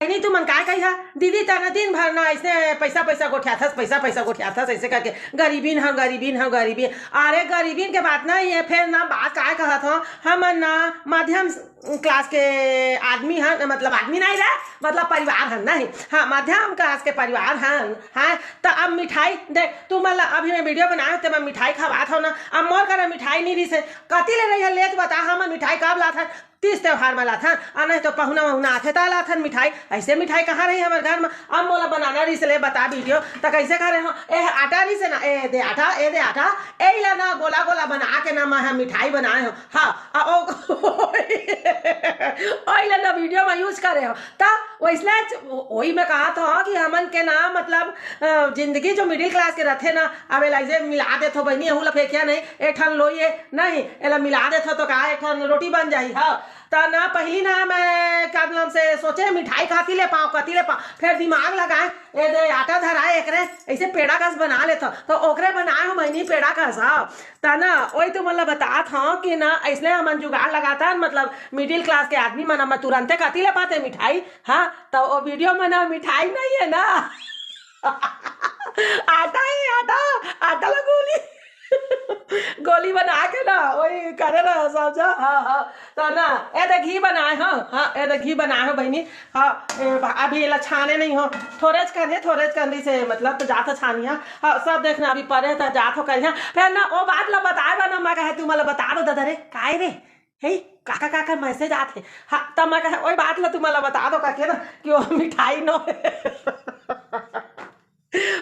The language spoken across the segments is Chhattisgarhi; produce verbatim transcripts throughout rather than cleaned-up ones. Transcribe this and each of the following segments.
नहीं, तुमन काय कही हा, दीदी, तैं ना दिन भर ना अइसने पैसा, पैसा गोठियाथस, पैसा, पैसा गोठियाथस, अइसे करके, "गरीबीन हव, गरीबीन हव, गरीबीन।" अरे, गरीबीन के बात नहीं हे, फेर ना बात काय कहत हव, हमन ना मध्यम class के आदमी हन, मतलब आदमी नहीं रे, मतलब परिवार हन, नहीं, हाँ, मध्यम class के परिवार हन, हाँ, त अब मिठाई देख, तुमन ला अभी मैं video बनाए हव, ते मैं मिठाई खवात हव ना, अब मोर करा मिठाई नहीं रिहिसे, कति ले रही है, ले तो बता, हमन मिठाई कब लाथन? तीज त्योहार म लाथन, अउ नहीं तो पहुना वहुना आथे, त लाथन मिठाई। अइसे मिठाई कहाँ रही हमर घर म? अब मोला बनाना रिहिसे, ले बता video, त कइसे करे हो? ए आटा रिहिसे ना, ए दे आटा, ए दे आटा, एला ना गोला गोला बना के ना मैं ह मिठाई बनाए हो। हाँ, आ ओ, ओइला ना video म use करे हो। त वइसने च-, ओही मैं कहत हव कि हमन के ना, मतलब, अ, जिंदगी जो middle class के रथे ना, अब एला अइसे मिला देथो बहिनी, एहू ला फेंकिया नहीं, एक ठन लोई ए, नहीं, एला मिला देथो तो का एक ठन रोटी बन जाही, हाँ। त ना पहिली ना मैं का नाम से सोचे मिठाई कति ले पाँव, कति ले पाँव, फेर दिमाग लगाए, ए दे आटा धराए एकरे, अइसे पेड़ा कस बना लेथो, त ओकरे बनाए हो बहिनी पेड़ा कस, हाँ। त ना ओही तुमन ला बतात हव कि ना अइसने हमन जुगाड़ लगाथन, मतलब middle class के आदमी मन, हमन तुरंते कति ले पाते मिठाई, हाँ, त ओ video म ना मिठाई नहीं हे ना। आटा ही आटा, आटा ला गोली, गोली बना के ना, ओही करे ना, समझा? हाँ, हाँ। त ना, ए दे घी बनाए हव, हाँ, ए दे घी बनाए हव बहिनी, हाँ, ए, भा-, अभी एला छाने नहीं हव, थोरेच कन हे, थोरेच कन रिहिसे, मतलब, त जाथो छानिया, हाँ, सब देखना, अभी परे त जाथो करिहा, फेर ना, ओ बात ला बताए बर ना, मैं कहे, तुमन ला बता दो, ददा रे, काय रे? हे, काका, काका message आत हे। हाँ, त मैं कहे, ओही बात ला तुमन ला बता दो, काके ना, कि ओ मिठाई नो हे।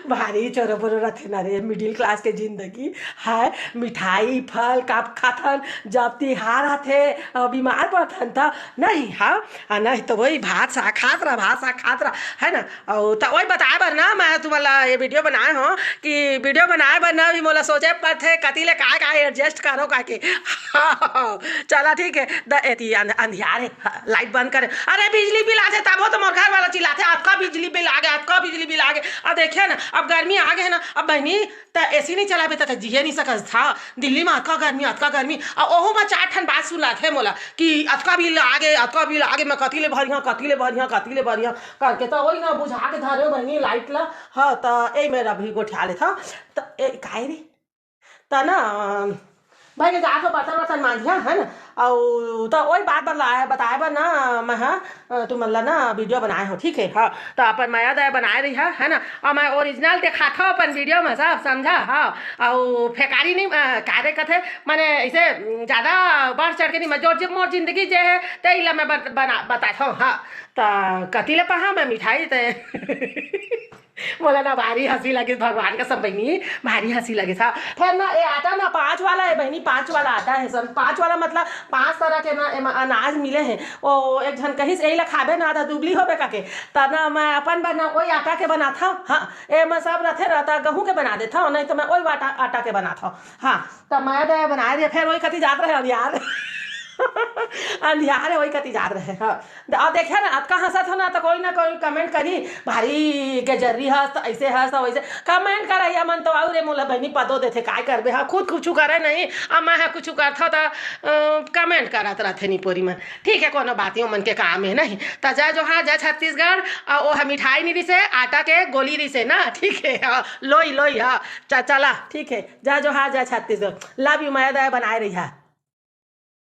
भारी चोरो बोरो रथे ना रे, middle class के जिंदगी। हाय, मिठाई, फल, का खाथन, जब तिहार आथे, अ, बीमार पड़थन त नहीं, हाँ, आ नहीं तो वही भात साग खात रहा, भात साग खात रहा, है ना? अउ त ओही बताए बर ना मैं तुमन ला ये video बनाए हव कि video बनाए बर ना भी मोला सोचे पड़थे कति ले काय काय adjust करो काके। चला ठीक हे, द-, एती अंध-, अंधियार हे, ह-, light बंद करे। अरे बिजली बिल आथे तभो तो मोर घर वाला चिल्लाथे, "अतका बिजली बिल आगे, अतका बिजली बिल आगे।" अब देखिए ना, अब गर्मी आगे हे ना, अब बहिनी, त AC नहीं चलाबे त, त जिए नहीं सकस था। दिल्ली म अतका गर्मी, अतका गर्मी, अउ ओहू म चार ठन बात सुनाथे मोला कि अतका बिल आगे, अतका बिल आगे, मैं कति ले भरिहा, कति ले भरिहा, कति ले भरिहा करके, त ओही ना बुझा के धरे बहिनी light ला। हाँ, त ए मेर अभी गोठिया लेथव। त ए, काय रे? त ना, भाई के जाथव बर्तन वर्तन मांजिहा, है ना? अउ त ओही बात बर ला-, बताए बर ना, मैं ह, अ, तुमन ला ना video बनाए हव, ठीक हे? हाँ, त अपन मया दया बनाए रहिहा, है ना? अउ मैं original देखाथव अपन video म सब, समझा? हाँ, अउ फेकारी नहीं, अ, का रे कथे, माने अइसे, उम, ज्यादा बढ़ चढ़ के नहीं, मैं जोर जे मोर जिंदगी जे हे, तेही ला मैं बत-, बना-, बताथव, हाँ। त कति ले पाहा मैं मिठाई ते। मोला ना भारी हंसी लगिस, भगवान कसम बहिनी, भारी हंसी लगिस। हाँ, फेर ना, ए आटा ना पाँच वाला हे बहिनी, पाँच वाला आटा हे सन। पाँच वाला मतलब पाँच तरह के ना एमा अनाज मिले हे। ओ एक झन कहिस, "एही ला खाबे ना, त दुबली होबे," कहिके। त ना मैं अपन बर ना ओही आटा के बनाथव। हाँ, एमा सब रथे ना, त गहूं के बना देथव, नहीं त मैं ओही आटा, आटा के बनाथव। हाँ, त मया दया बनाए रहे, फेर ओही कति जात रहे अंधियार। अंधियार हे, ओही कति जात रहे। हाँ। द-, अउ देखिहा ना, अतका हंसत हव ना, त कोई ना कोई comment करही, "भारी गजर्री हस, त अइसे हस, त वइसे।" Comment करइया मन तो अउ रे मोला बहिनी पदो देथे, काय करबे? हाँ, खुद कुछु करे नहीं, अब मैं ह कुछु करथव त, अ, comment करत रथे निपोरी मन। ठीक हे, कोनो बात नहीं, ओमन के काम हे नहीं। त जय जोहार, जय छत्तीसगढ़। अउ ओ ह मिठाई नहीं रिहिसे, आटा के गोली रिहिसे ना, ठीक हे, हाँ, लोई, लोई, हाँ, च-, चला, ठीक हे, जय जोहार, जय छत्तीसगढ़, love you, मया दया बनाए रहिहा।